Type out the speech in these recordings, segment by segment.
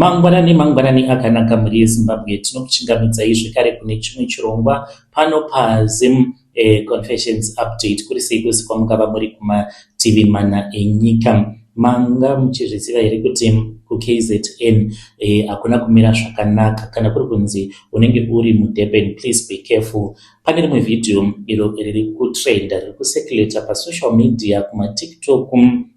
Mangwanani mangwanani akanaka mhuri yeZimbabwe, tinokuchingamidzai zvekare kune chimwe chirongwa pano paZim Confessions Update. Kuri sei kwese kwamungava muri kumativi mana enyika? Manga muchizviziva here kuti kuKZN hakuna kumira zvakanaka? Kana kuri kunzi unenge uri muDurban, please be careful. Pane rimwe vhidhiyo iro riri kutrenda, riri kucirculata pasocial media, kumaTikTok,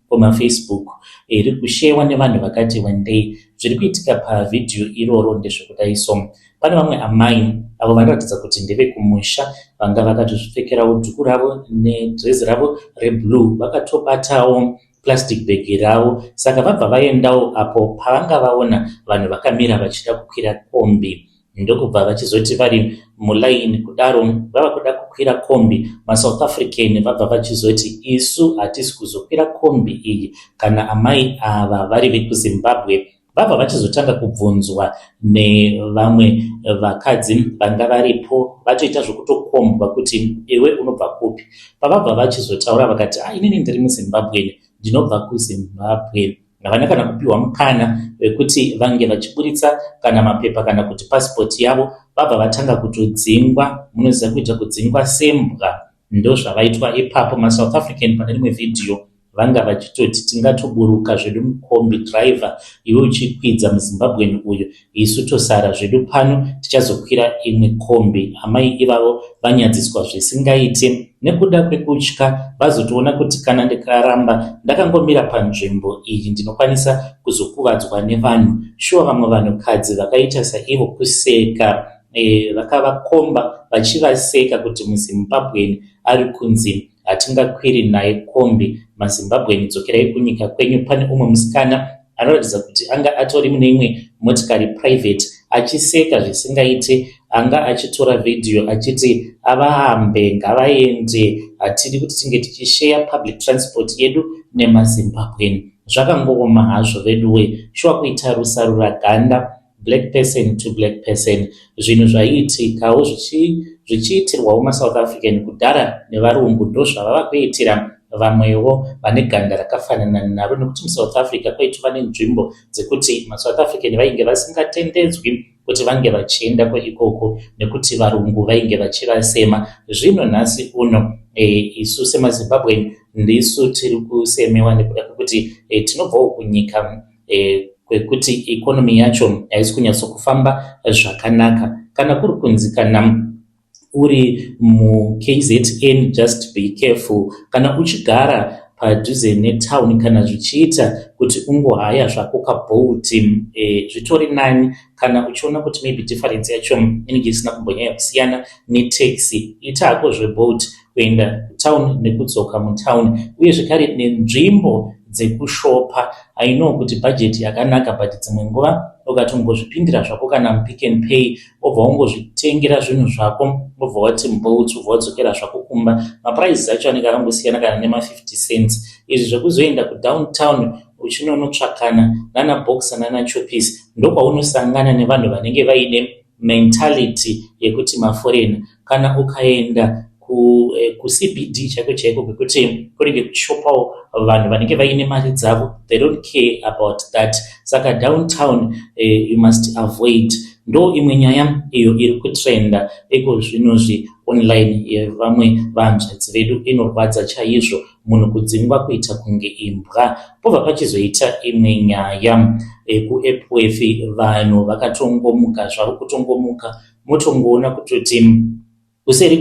kumaFacebook, riri kushewa nevanhu vakati wandei. Zviri kuitika pavhidhiyo iroro ndezvekudai so: pane vamwe amai avo vanoratidza kuti ndevekumusha, vanga vakatozvipfekerawo dhuku ravo nedhirezi ravo reblue, vakatobatawo plastic bag ravo. Saka vabva vaendawo apo pavanga vaona vanhu vakamira vachida kukwira kombi, ndokubva vachizoti vari mulaini kudaro, vava kuda kukwira kombi, maSouth African vabva vachizoti, "Isu hatisi kuzokwira kombi iyi kana amai ava vari vekuZimbabwe." Vabva vachizotanga kubvunzwa nevamwe vakadzi vanga varipo, vatoita zvokutokombwa kuti, "Iwe unobva kupi?" Pavabva vachizotaura vakati, "A, inini ndiri muZimbabwe, ndinobva kuZimbabwe." Havana kana kupiwa mukana wekuti vange vachiburitsa kana mapepa kana kuti pasipoti yavo. Vabva vatanga kutodzingwa. Munoziva kuita kudzingwa sembwa, ndozvavaitwa ipapo. MaSouth African pane rimwe vhidhiyo vanga vachitoti, "Tingatoburuka zvedu mukombi, driver, iwe uchikwidza muZimbabwen uyu, isu tosara zvedu pano, tichazokwira imwe kombi." Amai ivavo vanyadziswa zvisingaite nekuda kwekutya. Vazotoona kuti kana ndikaramba ndakangomira panzvimbo iyi, ndinokwanisa kuzokuvadzwa nevanhu. Shuwa, vamwe vanhukadzi vakaita saivo kuseka, vakavakomba vachivaseka kuti muZimbabwen ari kunzi hatingakwiri naye kombi. MaZimbabwen, dzokerai kunyika kwenyu. Pane umwe musikana anoratidza kuti anga atori mune imwe motikari private, achiseka zvisingaite, anga achitora vhidhiyo achiti, "Avahambe, ngavaende, hatidi kuti tinge tichisheya public transport yedu nemaZimbabwen." Zvakangooma hazvo veduwe. Shuwa, kuita rusaruraganda, black person to black person. Zvinhu zvaiitikawo zvichiitirwawo maSouth African kudhara nevarungu, ndo zvavava kuitira vamwewo vane ganda rakafanana navo, nekuti muSouth Africa kwaitova nenzvimbo dzekuti maSouth African vainge vasingatendedzwi kuti vange vachiendako ikoko nekuti varungu vainge vachivasema. Zvino nhasi uno isu semaZimbabwen ndisu tiri kusemewa nekuda kwekuti tinobvawo kunyika kwekuti economy yacho haisi kunyatsokufamba zvakanaka. Kana kuri kunzi kana uri muKZN, just be careful. Kana uchigara padhuze netown, kana zvichiita kuti ungohaya zvako kaBolt, zvitori nani. Kana uchiona kuti maybe difference yacho inenge isina kumbonyanya kusiyana netaxi, ita hako zveBolt kuenda kutown nekudzoka mutown. Uye zvekare nenzvimbo dzekushopa, I know kuti bhajeti yakanaka, but dzimwe nguva ukatongozvipindira zvako kana muPick and Pay, wobva wangozvitengera zvinhu zvako, wobva wati muBolt, wobva wadzokera zvako kumba, maprices acho anenge akangosiyana kana nema50 cents. Izvi zvekuzoenda kudowntown uchinonotsvakana nana Boxer nana Choppies, ndokwaunosangana nevanhu vanenge vaine mentality yekuti maforeigner. Kana ukaenda kuCBD chaiko chaiko, kwekuti kunenge kuchishopawo vanhu vanenge vaine mari dzavo, they don't care about that. Saka downtown you must avoid. Ndo imwe nyaya iyo iri kutrenda iko zvinozvi online yevamwe vanzvadzi vedu. Inorwadza chaizvo, munhu kudzingwa kuita kunge imbwa. Pobva pachizoita imwe nyaya kuEpworth. Vanhu vakatongomuka zvavo, kutongomuka motongoona kutoti kuseri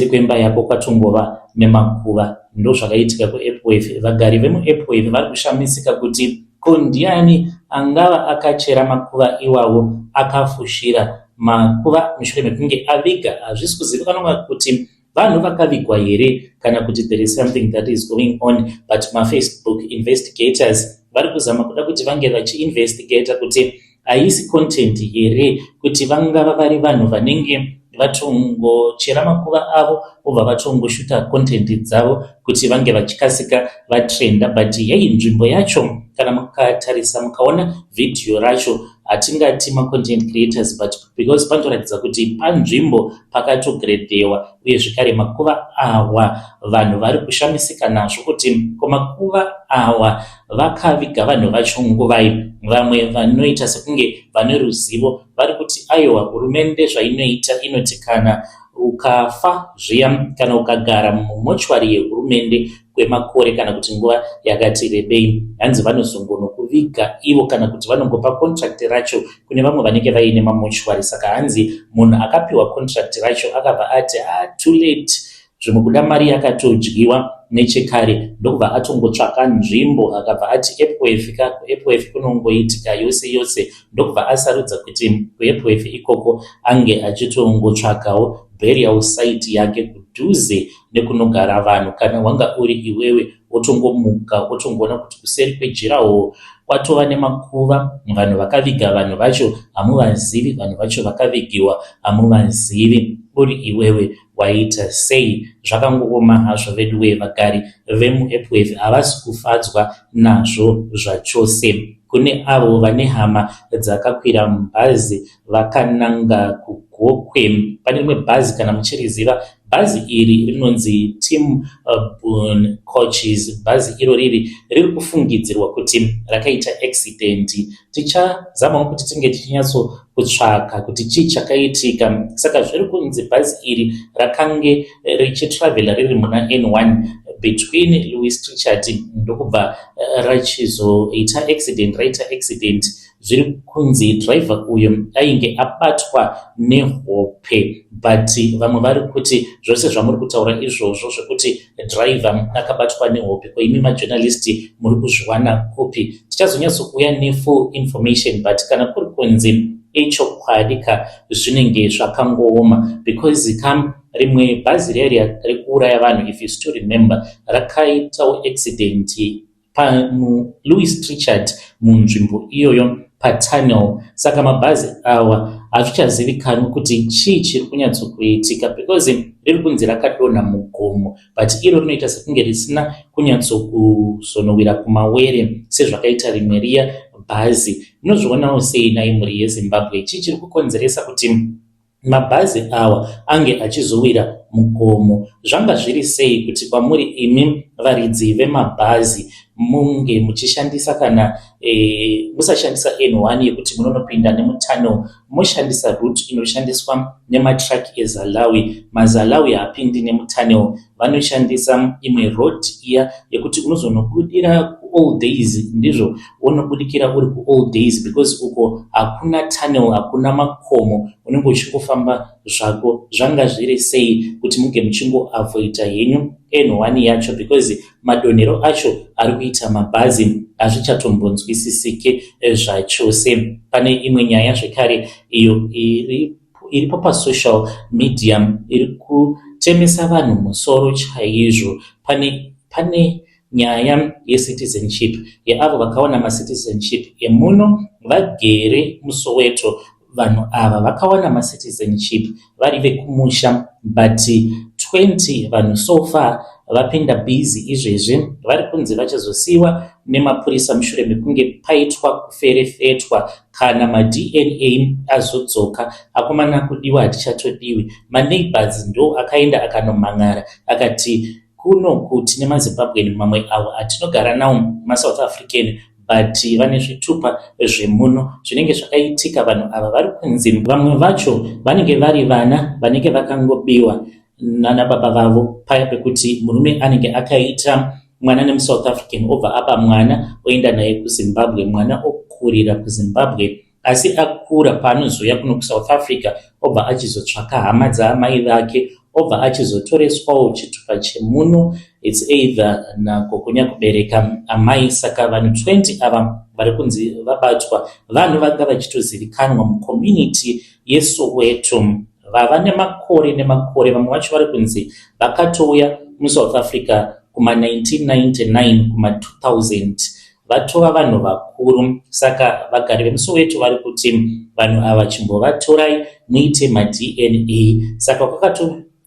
kwemba yako kwatongova nemakuva. Ndozvakaitika kuEpworth. Vagari vemuEpworth vari kushamisika kuti ko ndiani angava akachera makuva iwawo, akafushira makuva mushure mekunge aviga. Hazvisi kuzivikanwa kuti vanhu vakavigwa here kana kuti there is something that is going on, but maFacebook investigators vari kuzama kuda kuti vange vachiinvestigata kuti haisi content here, kuti vangava vari vanhu vanenge vatongochera makuva avo, vobva vatongoshuta content dzavo kuti vange vachikasika vatrenda. But yei, nzvimbo yacho, kana mukatarisa mukaona vhidhiyo racho, hatingati macontent creators, but because panotoratidza kuti panzvimbo pakatogredhewa. Uye zvekare makuva awa, vanhu vari kushamisika nazvo kuti ko makuva awa vakaviga vanhu vacho nguvai. Vamwe vanoita sekunge vane ruzivo vari kuti aiwa, hurumende zvainoita inoti kana ukafa zviya kana ukagara mumochwari yehurumende kwemakore kana kuti nguva yakati rebei, hanzi vanozongonokuviga ivo kana kuti vanongopa contract racho kune vamwe vanenge vaine mamochwari. Saka hanzi munhu akapiwa contract racho akabva ati, "Ah, too late." Zvimwe kuda mari yakatodyiwa nechekare, ndokubva atongotsvaka nzvimbo, akabva ati Epworth ka, kuEpworth kunongoitika yose yose, ndokubva asarudza kuti kuEpworth ikoko ange achitongotsvakawo burial site yake kudhuze nekunogara vanhu. Kana wanga uri iwewe, wotongomuka wotongoona kuti kuseri kwejirawo kwatova nemakuva, vanhu vakaviga vanhu vacho hamuvazivi, vanhu vacho vakavigiwa hamuvazivi, uri iwewe waita sei? Zvakangooma hazvo veduwe. Vagari vemuEpworth havasi kufadzwa nazvo zvachose. Kune avo vane hama dzakakwira mubhazi vakananga kuGokwe, pane rimwe bhazi, kana muchiriziva, bhazi iri rinonzi Team Boon Coaches. Bhazi iro riri riri kufungidzirwa kuti rakaita accident. Tichazamawo kuti tinge tichinyatsokutsvaka kuti chii chakaitika. Saka zviri kunzi bhazi iri rakange richitravhela riri muna N1 between Louis Trichardt, ndokubva rachizoita accident. Raita accident, zviri kunzi dhiraivha uyu ainge abatwa nehope, but vamwe vari kuti zvose zvamuri kutaura izvozvo zvekuti dhiraivha akabatwa nehope, koimi majournalist muri kuzviwana kupi? Tichazonyatsokuuya nefull information, but kana kuri kunzi ichokwadi ka, zvinenge zvakangooma, because kam rimwe bhazi riya rekuuraya vanhu, if you still remember, rakaitawo accident pamuLouis Trichardt munzvimbo iyoyo patunnel. Saka mabhazi awa hazvichazivikanwi kuti chii chiri kunyatsokuitika, because riri kunzi rakadonha mugomo, but iro rinoita sekunge risina kunyatsokuzonowira kumawere sezvakaita rimwe riya bhazi. Munozvionawo sei nai, mhuri yeZimbabwe? Chii chiri kukonzeresa kuti mabhazi awa ange achizowira mugomo? Zvanga zviri sei kuti kwamuri imi varidzi vemabhazi munge muchishandisa kana musashandisa N1 yekuti munonopinda nemutunnel, moshandisa route inoshandiswa nematruck eZalawi? MaZalawi haapindi nemutunnel, vanoshandisa imwe road iya yekuti unozonobudira kuAll Days, ndizvo, wonobudikira uri kuAll Days, because uko hakuna tunnel, hakuna makomo, unenge uchingofamba zvako. Zvanga zviri sei kuti munge muchingoavoida henyu N1 yacho? Because madonhero acho ari kuita mabhazi hazvichatombonzwisisike zvachose. Pane imwe nyaya zvekare iyo iripo pasocial media iri kutemesa vanhu musoro chaizvo. Pane nyaya yecitizenship yeavo vakawana macitizenship emuno vagere muSoweto. Vanhu ava vakawana macitizenship vari vekumusha, but 20 vanhu so far vapinda busy izvezvi vari kunzi vachazosiyiwa nemapurisa mushure mekunge paitwa kuferefetwa kana maDNA azodzoka. Akomana, kudiwa hatichatodiwi. Maneighbors ndo akaenda akanomhan'ara akati kuno kuti nemaZimbabwean mamwe avo atinogara nawo maSouth African, but vane zvitupa zvemuno. Zvinenge zvakaitika, vanhu ava vari kunzi vamwe vacho vanenge vari vana vanenge vakangobiwa nana baba vavo paya pekuti murume anenge akaita mwana nemuSouth African, obva aba mwana oenda naye kuZimbabwe, mwana okurira kuZimbabwe, asi akura paanozouya kuno kuSouth Africa obva achizotsvaka hama dzaamai vake, obva achizotoreswawo chitupa chemuno, it's either nagogo nyakubereka amai. Saka vanhu 20 ava vari kunzi vabatwa, vanhu vanga vachitozivikanwa mucommunity yeSoweto, vava nemakore nemakore. Vamwe vacho vari kunzi vakatouya muSouth Africa kuma1999, kuma2000, vatova vanhu vakuru. Saka vagari vemuSoweto vari kuti vanhu ava chimbovatorai muite maDNA. Saka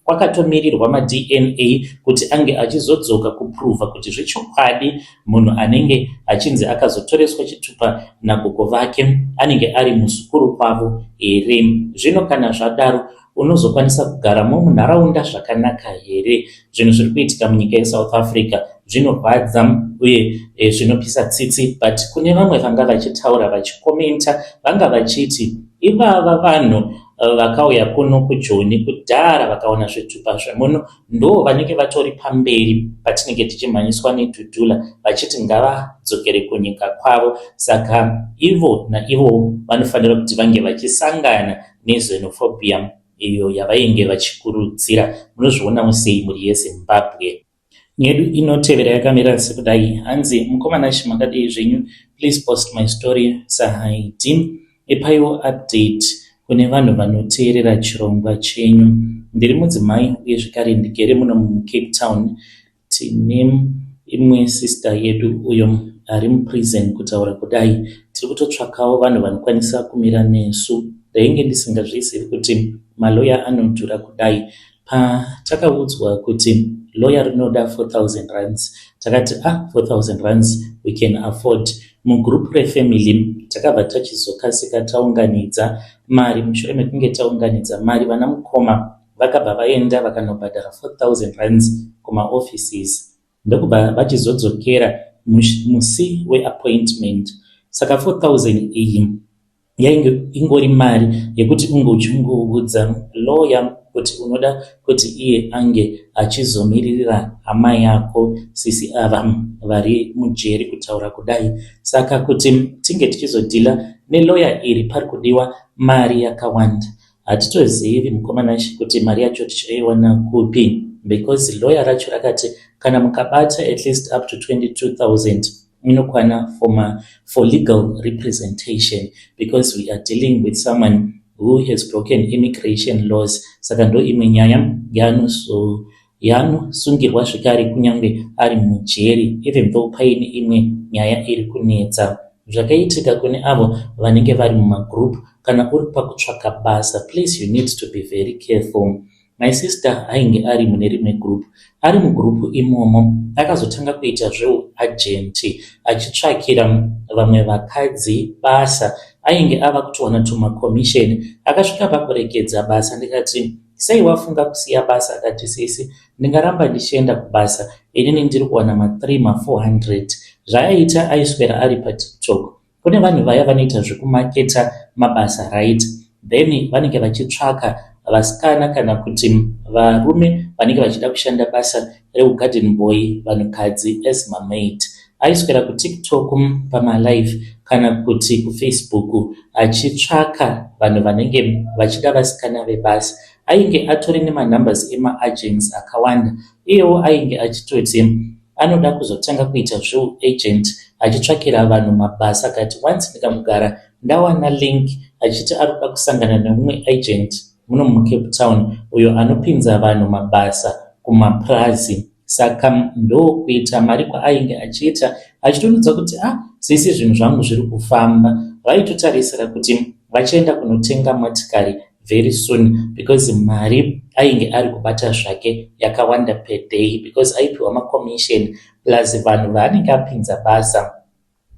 kwakatomirirwa maDNA kuti ange achizodzoka kuprova kuti zvechokwadi munhu anenge achinzi akazotoreswa chitupa nagogo vake anenge ari muzukuru kwavo here. Zvino kana zvadaro, unozokwanisa kugaramo munharaunda zvakanaka here? Zvinhu zviri kuitika munyika yeSouth Africa zvinorwadza. Uye zvinopisa tsitsi, but kune vamwe vanga vachitaura, vachikomenta, vanga vachiti ivava vanhu vakauya kuno kuJoni kudhara, vakaona zvitupa zvemuno, ndo vanenge vatori pamberi patinenge tichimhanyiswa neDudula, vachiti ngavadzokere kunyika kwavo. Saka ivo naivowo vanofanira kuti vange vachisangana nexenophobia iyo yavainge vachikurudzira. Munozvionawo sei, mhuri yeZimbabwe? Yedu inotevera yakamira sekudai. Hanzi, "Mukomana chimakadii zvenyu? Please post my story sahaidi. Ipaiwo update kune vanhu vanoteerera chirongwa chenyu. Ndiri mudzimai uye zvekare ndigere muno muCape Town. Tine imwe sister yedu uyo ari muprison. Kutaura kudai tiri kutotsvakawo vanhu vanokwanisa kumira nesu. Ndainge ndisingazvizivi kuti maloya anodhura kudai. Patakaudzwa kuti loya rinoda 4000 rands, takati, 'Ah, 4000 rands we can afford.' Mugroup refamily takabva tachizokasika taunganidza mari. Mushure mekunge taunganidza mari, vana mukoma vakabva vaenda vakanobhadhara 4000 rands kumaoffices, ndokubva vachizodzokera musi weappointment. Saka 4000 iyi yainge ingori mari yekuti unge uchingoudza lawyer kuti unoda kuti iye ange achizomiririra hama yako, sisi ava vari mujeri kutaura kudai. Saka kuti tinge tichizodhila neloya iri, pari kudiwa mari yakawanda. Hatitozivi, mukomana, kuti mari yacho tichaiwana kupi, because lawyer racho rakati kana mukabata at least up to 22,000 inokwana for legal representation, because we are dealing with someone who has broken immigration laws. Saka ndo imwe nyaya yaanosungirwa zvekare kunyange ari mujeri, even though paine imwe nyaya iri kunetsa. Zvakaitika kune avo vanenge vari mumagroup, kana uri pakutsvaka basa, please, you need to be very careful. My sister ainge ari mune rimwe group. Ari mugroup imomo akazotanga kuita zveuagent, achitsvakira vamwe vakadzi basa. Ainge ava kutowana tumacommission. Akasvika pakuregedza basa. Ndikati, 'Sei wafunga kusiya basa?' Akati, 'Sisi, ndingaramba ndichienda kubasa inini ndiri kuwana ma3 ma400?' Zvaaita, aiswera ari paTikTok. Kune vanhu vaya vanoita zvekumaketa mabasa, right? Then vanenge vachitsvaka vasikana kana kuti varume vanenge vachida kushanda basa reugarden boy, vanhukadzi as mamaid. Aiswera kuTikTok pamalive kana kuti kuFacebook achitsvaka vanhu vanenge vachida vasikana vebasa. Ainge atori nemanumbers emaagents akawanda. Iyewo ainge achitoti anoda kuzotanga kuita zveuagent, achitsvakira vanhu mabasa. Akati once ndikamugara ndawana link, achiti ari kuda kusangana nemumwe agent muno muCape Town uyo anopinza vanhu mabasa kumapurazi. Saka ndokuita mari kwaainge achiita, achitonudza kuti, 'Ah, sisi, zvinhu zvangu zviri kufamba.' Vaitotarisira kuti vachienda kunotenga motikari very soon, because mari ainge ari kubata zvake yakawanda per day, because aipiwa macommission plus vanhu vaanenge apinza basa.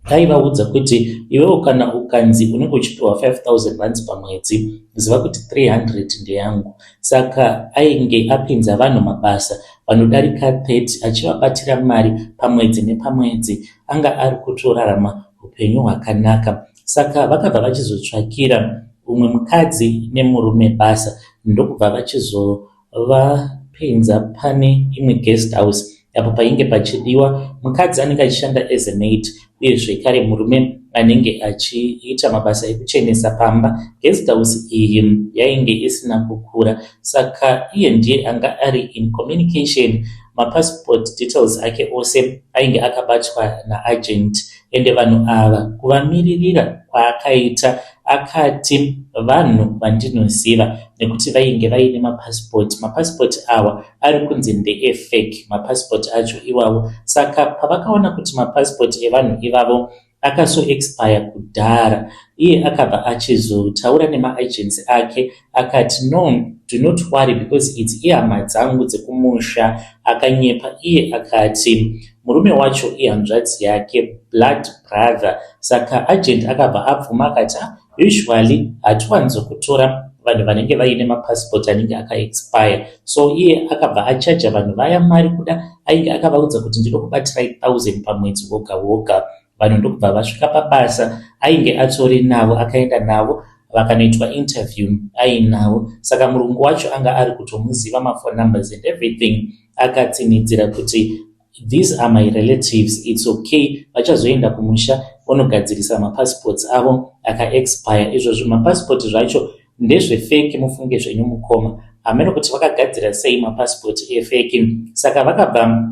Aivaudza kuti, 'Iwewo kana ukanzi unenge uchipiwa 5000 rands pamwedzi, ziva kuti 300 ndeyangu.' Saka ainge apinza vanhu mabasa vanodarika 30, achivabatira mari pamwedzi nepamwedzi. Anga ari kutorarama upenyu hwakanaka. Saka vakabva vachizotsvakira umwe mukadzi nemurume basa, ndokubva vachizovapinza pane imwe guest house apo painge pachidiwa mukadzi anenge achishanda as a maid, uye zvekare murume anenge achiita mabasa ekuchenesa pamba. Guest house iyi yainge isina kukura, saka iye ndiye anga ari in communication. Mapassport details ake ose ainge akabatwa naagent. Ende vanhu ava, kuvamiririra kwaakaita, akati vanhu vandinoziva, nekuti vainge vaine mapasipoti. Mapasipoti awa ari kunzi ndeefake, mapasipoti acho iwawo. Saka pavakaona kuti mapasipoti evanhu ivavo akasoexpire kudhara, iye akabva achizotaura nemaagency ake akati, 'No, do not worry, because idzi ihama dzangu dzekumusha.' Akanyepa iye, akati murume wacho ihanzvadzi yake, blood brother. Saka agent akabva abvuma akati, "Ah, usually hatiwanzokutora." Vanhu vanenge vaine mapassport anenge akaexpire. So iye akabva achaja vanhu vaya mari kuda ainge akavaudza kuti ndinokubatirai 1000 pamwedzi woga woga. Vanhu ndokubva vasvika pabasa, ainge atori navo, akaenda navo vakanoitwa interview ainavo. Saka murungu wacho anga ari kutomuziva, maphone numbers and everything. Akatsinidzira kuti these are my relatives, it's okay, vachazoenda kumusha vonogadzirisa mapassports avo akaexpire. Izvozvo mapassport zvacho ndezvefake, mufunge zvenyu mukoma. Hameno kuti vakagadzira sei mapassport efake. Saka vakabva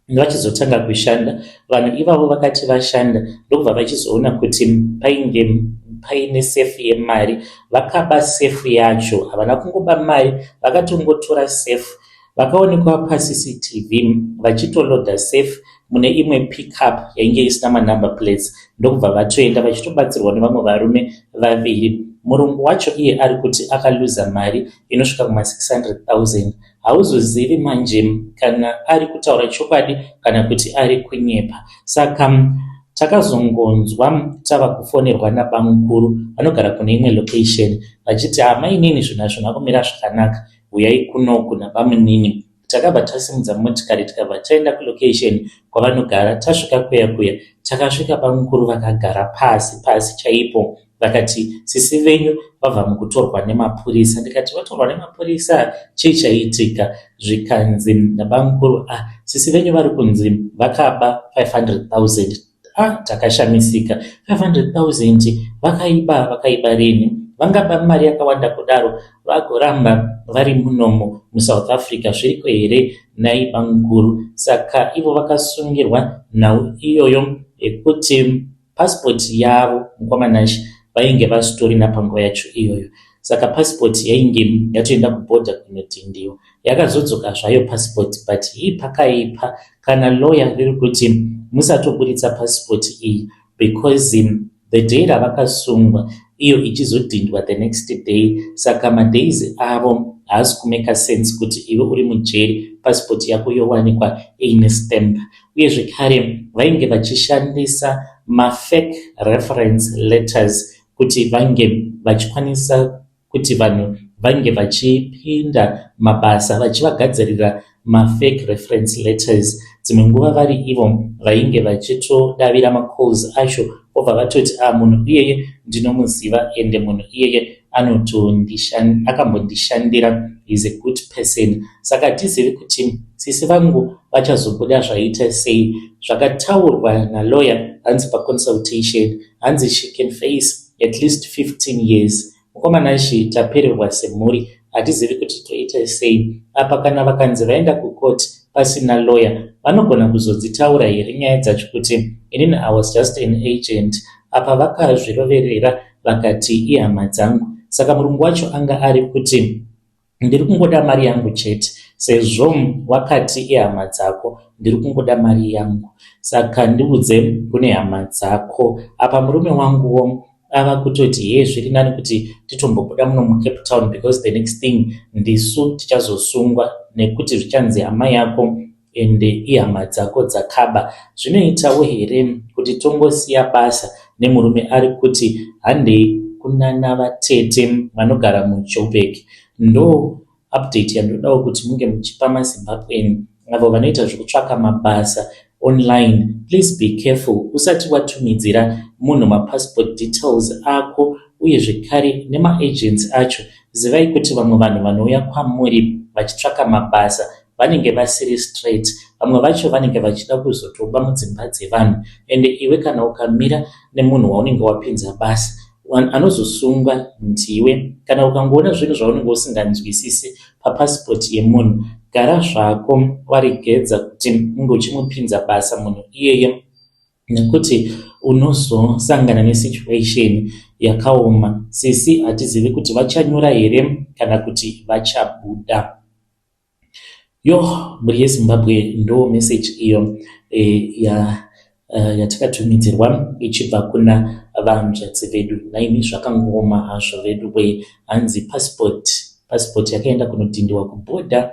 vachizotanga kushanda vanhu ivavo. Vakati vashanda, ndokubva vachizoona kuti painge paine sefu yemari. Vakaba sefu yacho. Havana kungoba mari, vakatongotora sefu. Vakaonekwa paCCTV vachitolodha safe mune imwe pickup yainge isina manumber plates, ndokubva vatoenda vachitobatsirwa nevamwe varume vaviri. Murungu wacho iye ari kuti akaluza mari inosvika kuma600 000. Hauzozivi manje kana ari kutaura chokwadi kana kuti ari kunyepa. Saka takazongonzwa tava kufonerwa nabamukuru vanogara kune imwe location vachiti, "Hamainini, zvinhu hazvina kumira zvakanaka, uyai kunoku nabamunini." Takabva tasimudza motikari, tikabva taenda kulocation kwavanogara. Tasvika kuya kuya, takasvika bamukuru vakagara pasi pasi chaipo. Vakati, "Sisi venyu vabva mukutorwa nemapurisa." Ndikati, "Vatorwa nemapurisa? Chii chaitika?" Zvikanzi nabamukuru, "Ah, sisi venyu vari kunzi vakaba 500 000." Ah, takashamisika. 500 000 vakaiba? Vakaiba rini? Vangaba mari yakawanda kudaro vagoramba vari munomo muSouth Africa? Zviriko here nai bamukuru? Saka ivo vakasungirwa nhau iyoyo yekuti pasipoti yavo, mukwamanashi, vainge vasitorina panguva yacho iyoyo. Saka pasipoti yainge yatoenda kubhodha kunodhindiwa. Yakazodzoka zvayo pasipoti, but hii, pakaipa. Kana lawyer riri kuti musatoburitsa pasipoti iyi because the day ravakasungwa, iyo ichizodhindwa the next day. Saka madays avo haasi kumeka sense kuti iwe uri mujeri, pasipoti yako yowanikwa iine stamp. Uye zvekare vainge vachishandisa mafake reference letters kuti vange vachikwanisa kuti vanhu vange vachipinda mabasa, vachivagadzirira mafake reference letters. Dzimwe nguva vari ivo vainge vachitodavira macalls acho, vobva vatoti, "A ah, munhu iyeye ndinomuziva, ende munhu iyeye akambondishandira, is a good person." Saka hatizivi kuti sisi vangu vachazobuda zvaita sei. Zvakataurwa nalawyer, hanzi paconsultation, hanzi she can face at least 15 years. Mukomanashi, tapererwa semhuri, hatizivi kuti toita sei apa. Kana vakanzi vaenda kucourt pasina lawyer, vanogona kuzodzitaura here nyaya dzacho kuti inini I was just an agent? Apa vakazviroverera vakati ihama dzangu. Saka murungu wacho anga ari kuti ndiri kungoda mari yangu chete, sezvo wakati ihama dzako, ndiri kungoda mari yangu, saka ndiudze kune hama dzako. Apa murume wanguwo ava kutoti ye zviri nani kuti titombobuda muno muCape Town because the next thing ndisu tichazosungwa nekuti zvichanzi hama yako ende ihama dzako dzakaba. Zvinoitawo here kuti tongosiya basa nemurume ari kuti handei kunana vatete vanogara muJoburg? Ndo update yandodawo kuti munge muchipa maZimbabwean avo vanoita zvekutsvaka mabasa online. Please be careful usati watumidzira munhu mapassport details ako, uye zvekare nemaagents acho. Zivai kuti vamwe vanhu vanouya kwamuri vachitsvaka mabasa vanenge vasiri straight. Vamwe vacho vanenge vachida kuzotoba mudzimba dzevanhu. Ende iwe kana ukamira nemunhu waunenge wapinza basa, anozosungwa ndiwe. Kana ukangoona zvinhu zvaunenge usinganzwisisi papasipoti yemunhu, gara zvako waregedza kuti unge uchimupinza basa munhu iyeye, nekuti unozosangana nesituation yakaoma. Sisi hatizivi kuti vachanyura here kana kuti vachabuda. Yo, mhuri yeZimbabwe, ndo meseji iyo yatakatumidzirwa ichibva kuna vanzvadzi vedu. Naimi, zvakangooma hazvo vedu we. Hanzi passport yakaenda kunodhindiwa kubhodha,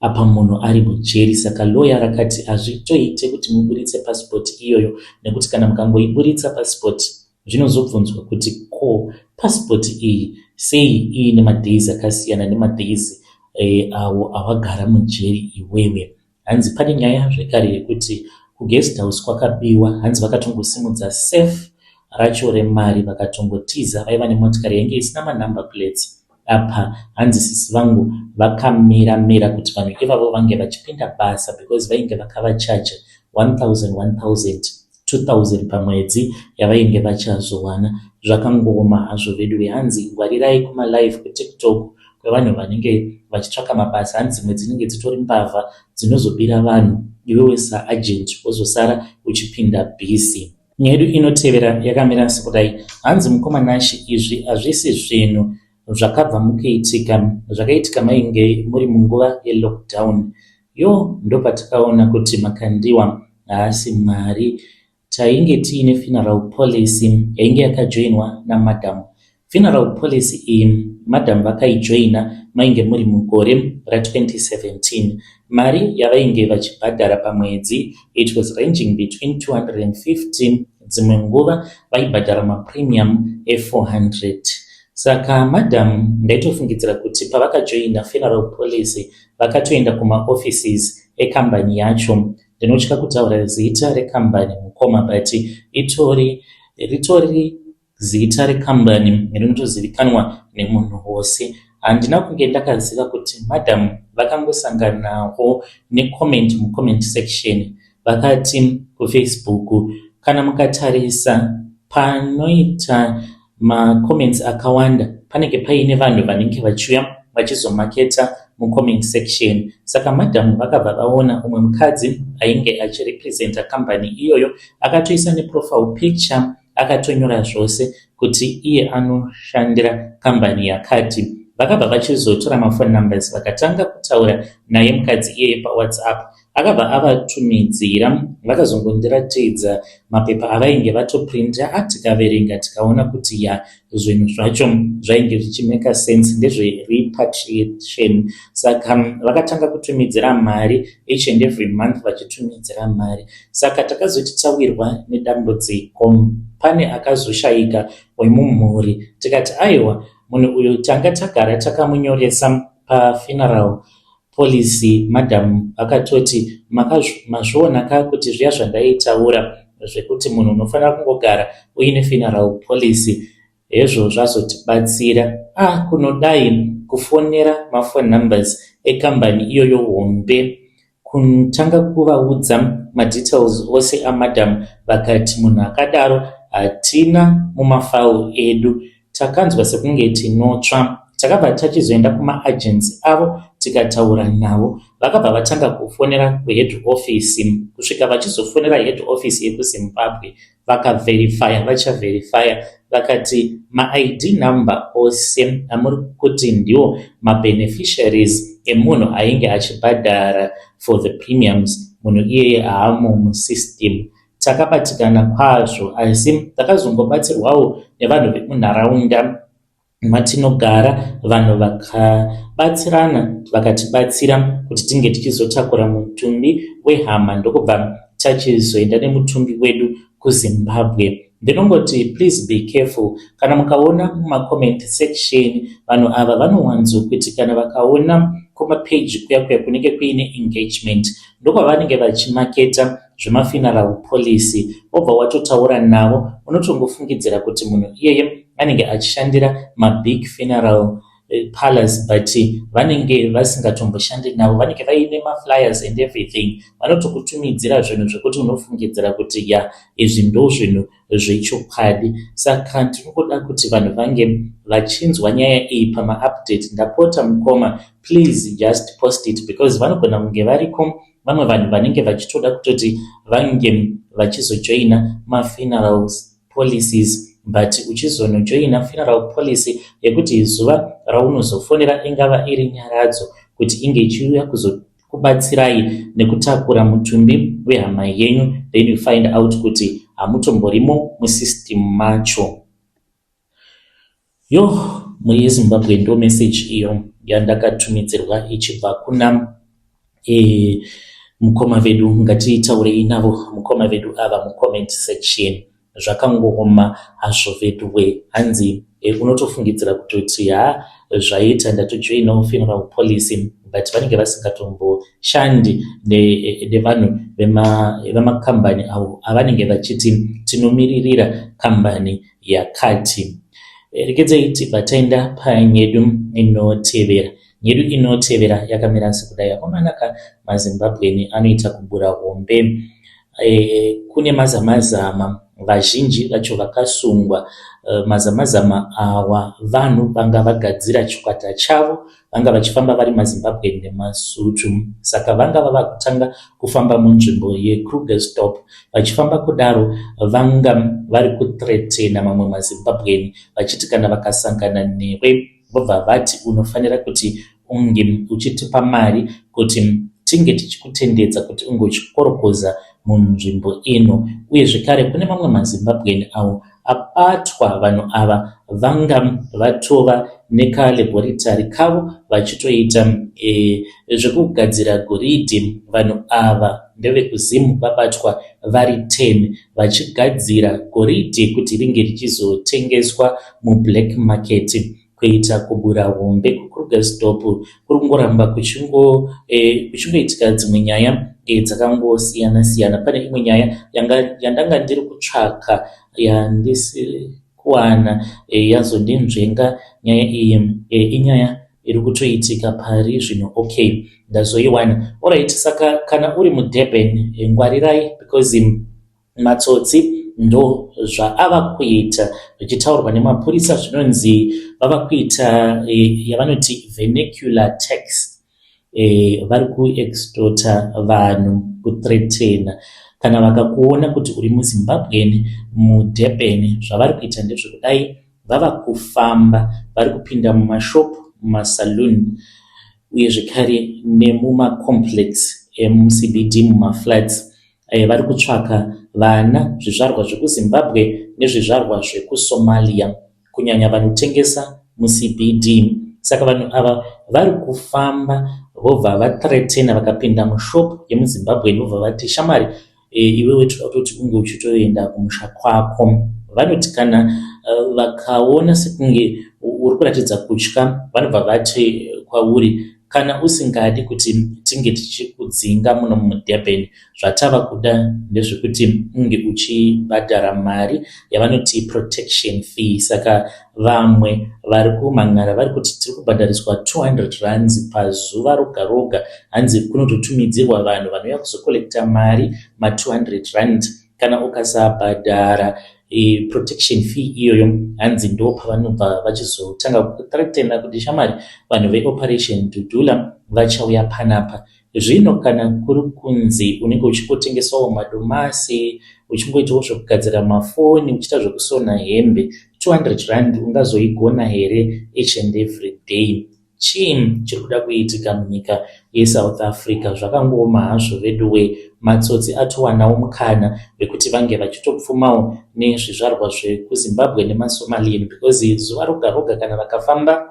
apa munhu ari mujeri. Saka lawyer rakati hazvitoite kuti muburitse passport iyoyo, nekuti kana mukangoiburitsa passport, zvinozobvunzwa kuti ko passport iyi Sei iine madays akasiyana nemadays awo awagara mujeri iwewe? Hanzi pane nyaya zvekare yekuti kuguest house kwakabiwa. Hanzi vakatongosimudza safe racho remari vakatongotiza. Vaiva nemotikari yainge isina manumber plates. Apa hanzi sisi vangu vakamira mira kuti vanhu ivavo vange vachipinda basa because vainge vakavachaja 1000 1000 2000 pamwedzi yavainge vachazowana. Zvakangooma hazvo vedu. Hanzi ngwarirai kumalive kuTikTok kwevanhu vanenge vachitsvaka mabasa. Hanzi dzimwe dzinenge dzitori mbavha dzinozobira vanhu, iwewe saagent wozosara uchipinda busy. Nyaya yedu inotevera yakamira sekudai. Hanzi mukoma Nashi, izvi hazvisi zvinhu zvakabva mukuitika. Zvakaitika mainge muri munguva yelockdown. Yo, ndopatakaona kuti Makandiwa haasi Mwari. Tainge tiine funeral policy yainge yakajoinwa namadam. Funeral policy iyi madam vakaijoina mainge muri mugore ra2017. Mari yavainge vachibhadhara pamwedzi, it was ranging between 250, dzimwe nguva vaibhadhara mapremium e400. Saka madam, ndaitofungidzira kuti pavakajoina funeral policy vakatoenda kumaoffices ekambani yacho. Ndinotya kutaura zita rekambani, mukoma, but itori ritori zita rekambani rinotozivikanwa nemunhu wose. Handina kunge ndakaziva kuti madam vakangosanganawo necomment mucomment section. Vakati kuFacebook, kana mukatarisa panoita macomments akawanda, panenge paine vanhu vanenge vachiuya vachizomaketa mucomment section. Saka madhamu vakabva vaona umwe mukadzi ainge achirepresenta kambani iyoyo, akatoisa neprofile picture, akatonyora zvose kuti iye anoshandira kambani yakati. Vakabva vachizotora maphone numbers, vakatanga kutaura naye mukadzi iyeye paWhatsApp. Akabva avatumidzira, vakazongondiratidza mapepa avainge vatoprinta. Tikaverenga, tikaona kuti ya, zvinhu zvacho zvainge zvichimeka sense, ndezverepatriation. Saka vakatanga kutumidzira mari each and every month, vachitumidzira mari. Saka takazoti tawirwa nedambudziko, pane akazoshayika wemumhuri, tikati aiwa, munhu uyu tanga tagara takamunyoresa pafuneral policy. Madam vakatoti, "Mazviona ka kuti zviya zvandaitaura zvekuti munhu unofanira kungogara uine funeral policy, hezvo zvazotibatsira." Ah, kunodai kufonera maphone numbers ekambani iyoyo hombe, kutanga kuvaudza madetails ose amadam, vakati munhu akadaro hatina mumafawo edu. Takanzwa sekunge tinotsva. Takabva tachizoenda kumaagents avo, tikataura navo. Vakabva vatanga kufonera kuhead office, kusvika vachizofonera head office yekuZimbabwe. Vakaverifya, vachaverifya, vakati maID number ose amuri kuti ndiwo mabeneficiaries emunhu ainge achibhadhara for the premiums, munhu iyeye haamo musystem. Takabatikana kwazvo, asi takazongobatsirwawo nevanhu vemunharaunda matinogara. Vanhu vakabatsirana, vakatibatsira kuti tinge tichizotakura mutumbi wehama, ndokubva tachizoenda nemutumbi wedu kuZimbabwe. Ndinongoti please be careful kana mukaona mumacomment section. Vanhu ava vanowanzokuti kana vakaona kumapeji kuya kuya kunenge kuine engagement, ndokwavanenge vachimaketa zvemafuneral policy. Wobva watotaura navo, unotongofungidzira kuti munhu iyeye anenge achishandira mabig funeral parlors, but vanenge vasingatomboshandi navo. Vanenge vaine maflyers and everything, vanotokutumidzira zvinhu zvekuti unofungidzira kuti ya, izvi ndo zvinhu zvechokwadi. Saka ndinongoda kuti vanhu vange vachinzwa nyaya iyi pamaupdate. Ndapota mukoma, please just post it, because vanogona kunge variko vamwe vanhu vanenge vachitoda kutoti vange vachizojoina mafunerals policies, but uchizonojoina funeral policy yekuti zuva raunozofonera, ingava iri nyaradzo kuti inge ichiuya kuzokubatsirai nekutakura mutumbi wehama yenyu, then you find out kuti hamutomborimo musystem macho. Yo, mhuri yeZimbabwe, ndo message iyo yandakatumidzirwa ichibva kuna mukoma vedu. Ngatitaurei navo mukoma vedu ava mucomment section. Zvakangooma hazvo veduwe. Hanzi unotofungidzira kutoti ha, zvaita, ndatojoinawo funeral policy, but vanenge vasingatomboshandi nevanhu vemakambani avo avanenge vachiti tinomiririra kambani yakati. Regedzai tibva taenda panyedu inotevera. Nyedu inotevera yakamira sekudai. Akomanaka, maZimbabweni anoita kubura hombe. Kune mazamazama vazhinji vacho vakasungwa. Mazamazama awa vanhu vanga vagadzira chikwata chavo, vanga vachifamba vari maZimbabwe nemaSutu. Saka vanga vava kutanga kufamba munzvimbo yeKrugersdorp. Vachifamba kudaro, vanga vari kuthreatena mamwe maZimbabweni vachiti kana vakasangana newe, vobva vati unofanira kuti unge uchitipa mari kuti tinge tichikutendedza kuti unge uchikorokoza munzvimbo ino. Uye zvekare kune mamwe maZimbabweni awo abatwa. Vanhu ava vanga vatova nekalaboratory kavo vachitoita zvekugadzira goridhe. Vanhu ava ndevekuZimu, vabatwa vari 10 vachigadzira goridhe kuti ringe richizotengeswa mublack market. Kuita kubura hombe kuKrugersdorp kuri kungoramba kuchingoitika dzimwe nyaya dzakangosiyana siyana. Pane imwe nyaya yandanga ndiri kutsvaka yandisiri kuwana, yazondinzvenga nyaya iyi. Inyaya iri kutoitika pari zvino. Okay, ndazoiwana. Alright, saka kana uri muDurban, ngwarirai because matsotsi ndo zvaava kuita. Zvichitaurwa nemapurisa, zvinonzi vava kuita yavanoti vernacular tax. Vari kuextorta vanhu, kuthreatena kana vakakuona kuti uri muZimbabwen muDurban. Zvavari kuita ndezvekudai: vava kufamba, vari kupinda mumashopu, mumasaloon, uye zvekare nemumacomplex emuCBD, mumaflats. Vari kutsvaka vana, zvizvarwa zvekuZimbabwe nezvizvarwa zvekuSomalia, kunyanya vanotengesa muCBD. Saka vanhu ava vari kufamba, vobva vathreatena. Vakapinda mushop yemuZimbabwe, vobva vati, "Shamwari, iwewe toda kutoti unge uchitoenda kumusha kwako." Vanoti kana vakaona sekunge uri kuratidza kutya, vanobva vati kwauri, "Kana usingadi kuti tinge tichikudzinga muno muDurban, zvatava kuda ndezvekuti unge uchibhadhara mari yavanoti protection fee." Saka vamwe vari kumhan'ara vari kuti tiri kubhadhariswa 200 rands pazuva roga roga. Hanzi kunototumidzirwa vanhu vanouya kuzocollecta mari ma200 rand. Kana ukasabhadhara protection fee iyoyo, hanzi ndo pavanobva vachizotanga kuthreatena kuti, "Shamwari, vanhu veOperation Dudula vachauya panapa." Zvino kana kuri kunzi unenge uchingotengesawo madomasi, uchingoitawo zvekugadzira mafoni, uchiita zvekusona hembe, 200 rand ungazoigona here each and every day? Chii chiri kuda kuitika munyika yeSouth Africa? Zvakangooma hazvo veduwe. Matsotsi atowanawo mukana wekuti vange vachitopfumawo nezvizvarwa zvekuZimbabwe nemaSomalian, because zuva roga roga kana vakafamba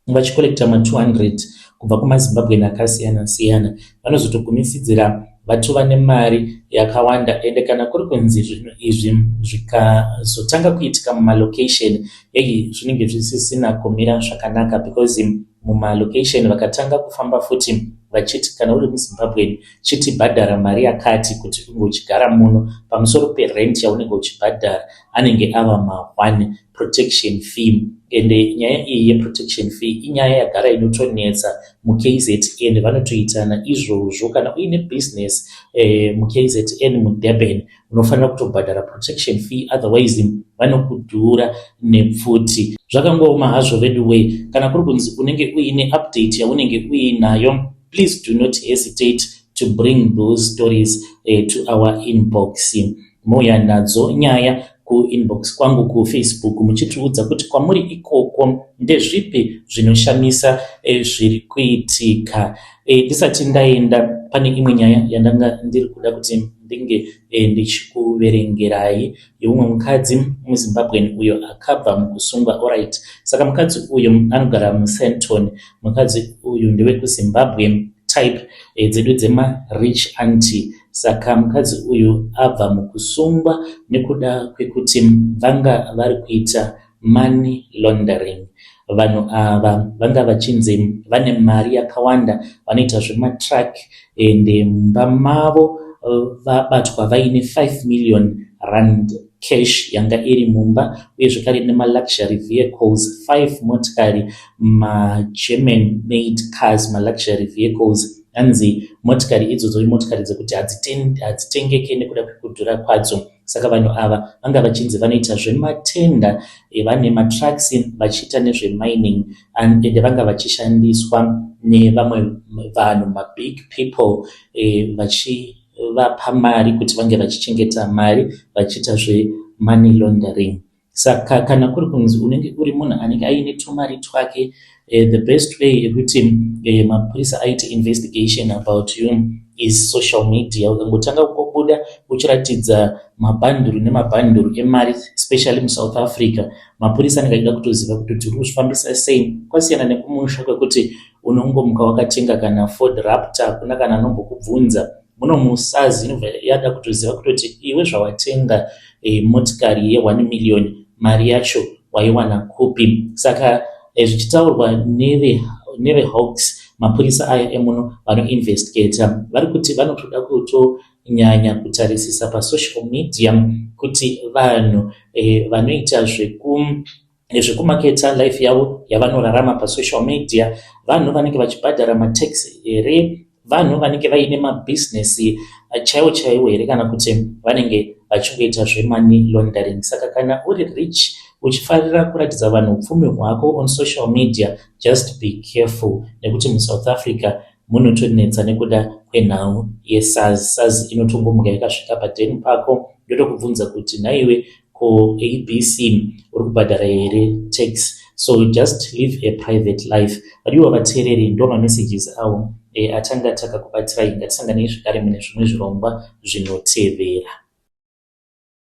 vachicollecta ma200 kubva kumaZimbabwen akasiyana siyana, vanozotogumisidzira vatova nemari yakawanda. Ende kana kuri kunzi zvinhu izvi zvikazotanga kuitika mumalocation, ei, zvinenge zvisisina kumira zvakanaka, because mumalocation vakatanga kufamba futi vachiti kana uri muZimbabwen chitibhadhara mari yakati kuti unge uchigara muno pamusoro perent yaunenge uchibhadhara, anenge ava ma1 protection fee. Ende nyaya iyi yeprotection fee inyaya yagara inotonetsa muKZN. Vanotoitana izvozvo. Kana uine business muKZN, muDurban, unofanira kutobhadhara protection fee, otherwise vanokudhura nepfuti. Zvakangooma hazvo veduway. Kana kuri kunzi unenge uine update yaunenge uinayo, please do not hesitate to bring those stories to our inbox. Mouya nadzo nyaya kuinbox kwangu kuFacebook muchitiudza kuti kwamuri ikoko ndezvipi zvinoshamisa zviri kuitika. Ndisati ndaenda, pane imwe nyaya yandanga ndiri kuda kuti ndinge ndichikuverengerai yeumwe mukadzi muZimbabwen uyo akabva mukusungwa. Alright, saka mukadzi uyu anogara muSandton. Mukadzi uyu ndewekuZimbabwe, type dzedu dzemarich aunty. Saka Saka mukadzi uyu abva mukusungwa nekuda kwekuti vanga vari kuita money laundering. Vanhu ava vanga vachinzi vane mari yakawanda, vanoita zvematruck ende mumba mavo vabatwa vaine 5 million rand cash yanga iri mumba, uye zvekare nemaluxury vehicles, 5 motikari, maGerman made cars, maluxury vehicles. Hanzi motikari idzodzo imotikari dzekuti hadzitengeke nekuda kwekudhura kwadzo. Saka vanhu ava vanga vachinzi vanoita zvematender, vane matrucks, vachiita nezvemining, ende vanga vachishandiswa nevamwe vanhu, mabig people, vachivapa mari kuti vange vachichengeta mari, vachiita zvemoney laundering. Saka kana kuri kunzi unenge uri munhu anenge aine tumari twake, the best way yekuti mapurisa aite investigation about you is social media. Ukangotanga kungobuda uchiratidza mabhanduru nemabhanduru emari, especially muSouth Africa, mapurisa anenge achida kutoziva kuti uri kuzvifambisa sei. Kwasiyana nekumusha kwekuti unongomuka wakatenga kana Ford Raptor, hakuna kana anombokubvunza. Muno muSARS inobva yada kutoziva kutoti iwe zvawatenga motikari ye1 million, mari yacho waiwana kupi? Saka zvichitaurwa neveHawks, mapurisa aya emuno vanoinvestigata, vari kuti vanotoda kutonyanya kutarisisa pasocial media kuti vanhu vanoita zvekumaketa life yavo yavanorarama pasocial media, vanhu vanenge vachibhadhara matax here, vanhu vanenge vaine mabhizinesi chaiwo chaiwo here, kana kuti vanenge vachingoita zvemoney laundering. Saka kana uri rich, uchifarira kuratidza vanhu upfumi hwako on social media, just be careful, nekuti muSouth Africa munotonetsa nekuda kwenhau yeSARS. SARS inotongomuka yakasvika padheni pako, yotokubvunza kuti, "Nhaiwe, ko ABC uri kubhadhara here tax?" So just live a private life. Vadiwa vateereri, ndo mamessages avo atanga takakubatsirai. Ngatisanganei zvekare mune zvimwe zvirongwa zvinotevera.